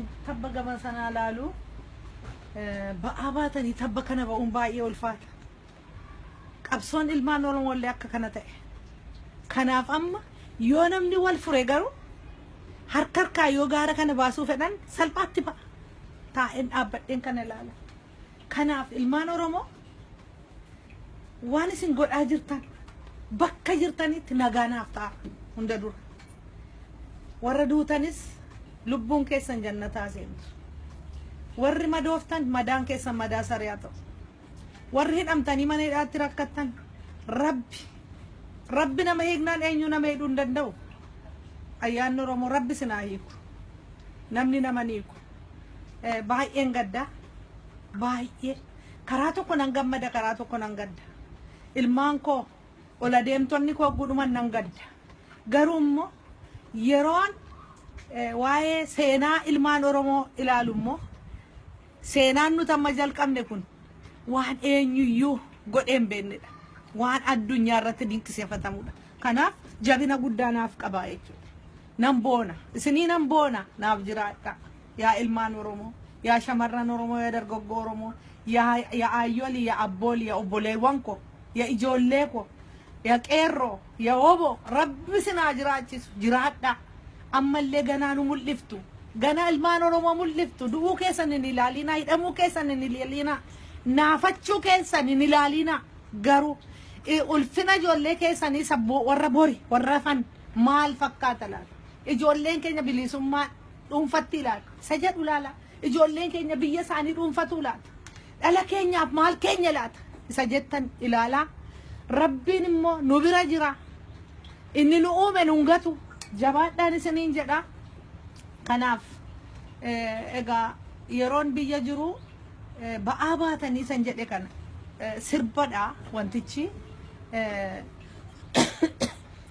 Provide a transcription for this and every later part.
Tabba gama sanaa laalu ba'aa baatanii tabba kana ba'uun baay'ee ulfaata. Qabsoon ilmaan Oromoo illee akka kana ta'e. Kanaaf amma yoo namni wal fure garuu harka harkaa yoo gaara kana baasuu fedhan salphaatti ba'a. Taa'een dhaabbadheen kana ilaala. Kanaaf ilmaan Oromoo waan isin godhaa jirtan bakka jirtanitti nagaa naaf ta'a hunda dura. Warra duutanis lubbuun keessan jannataa seentu. Warri madooftan madaan keessan madaa saree haa ta'u. Warri hidhamtanii mana hidhaatti rakkattan Rabbi Rabbi nama hiiknaan eenyu nama hidhuu hin danda'u. Ayyaanni Oromoo Rabbi isin haa hiiku. Namni nama hin hiiku. Baay'een gadda. Baay'ee. Karaa tokko nan gammada karaa tokko nan gadda. Ilmaan koo ol adeemtonni koo gudhuman nan gadda. Garuu immoo yeroon waa'ee seenaa ilmaan Oromoo ilaalu immoo seenaan nuti amma jalqabne kun waan eenyuyyuu godhee hin beeknedha. Waan addunyaa irratti dinqisiifatamudha. Kanaaf jabina guddaa naaf qaba jechuudha. Nan boona. Isinii nan boona naaf jiraadha. Yaa ilmaan Oromoo, yaa shamarran Oromoo, yaa dargaggoo Oromoo, yaa yaa aayyoolii, yaa abboolii, yaa obboleewwan koo, yaa ijoollee koo, yaa qeerroo, yaa oboo, Rabbi isin haa jiraachisu. Jiraadhaa. Ammallee ganaa nu mul'iftu. Ganaa ilmaan Oromoo mul'iftu. Du'uu keessan hin ilaalinaa, hidhamuu keessan hin ilaalinaa, naafachuu keessan hin ilaalinaa. Garuu ulfina ijoollee keessanii sabboo warra bori, warra hafan maal fakkaata laata? Ijoolleen keenya bilisummaa dhuunfatti laata? Isa jedhu laala. Ijoolleen keenya biyya isaanii dhuunfatu laata? Dhala keenyaaf maal keenya laata? Isa jettan ilaalaa. Rabbiin immoo nu bira jira. Inni nu uume nu hin gatu. Jabaadhaan isiniin jedha. Kanaaf egaa yeroon biyya jiru ba'aa baatanii san jedhe kana sirbadha wantichi.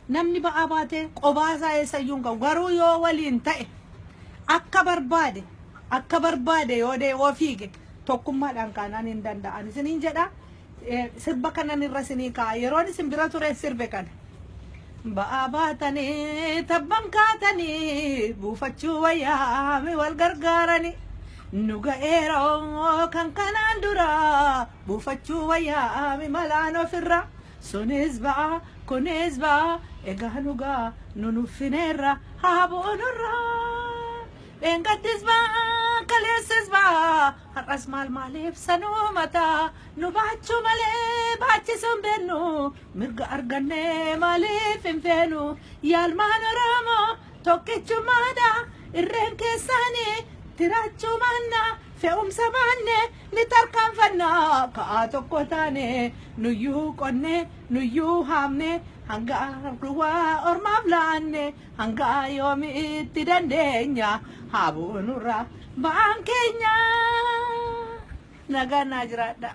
Namni ba'aa baatee qobaa isaa eessayyuu hin ga'u. Garuu yoo waliin ta'e akka barbaade akka barbaade yoo dee yoo fiige tokkummaadhaan kaanaan hin danda'an isiniin jedha. Sirba kanan irra isinii kaa'a. Yeroon isin bira ture sirbe kana. Ba'aa baatanii tabban kaatanii buufachuu wayyaa mi wal gargaaranii. Nu ga'eera kan kanaan dura buufachuu wayyaa mi malaan ofirra. Sunis ba'aa kunis ba'aa egaa nu ga'a nu nuffineerra haa bu'u nurraa. Dheengaddis ba'aa kaleessas ba'aa har'as maal maaliif sanuu mataa nu baachuu malee baachisuu hin beennu mirga argannee maaliif hin feenu yaalmaan Oromoo tokkichummaadha irreen keessaanii tiraachuu maanna fe'umsa baanne ni tarkaanfanna ka'aa tokko taane nuyyuu qonne nuyyuu haamne hanga duwwaa ormaaf laanne hanga yoomiitti dandeenya haa bu'u nurra ba'aan keenya nagaan naa jiraadha.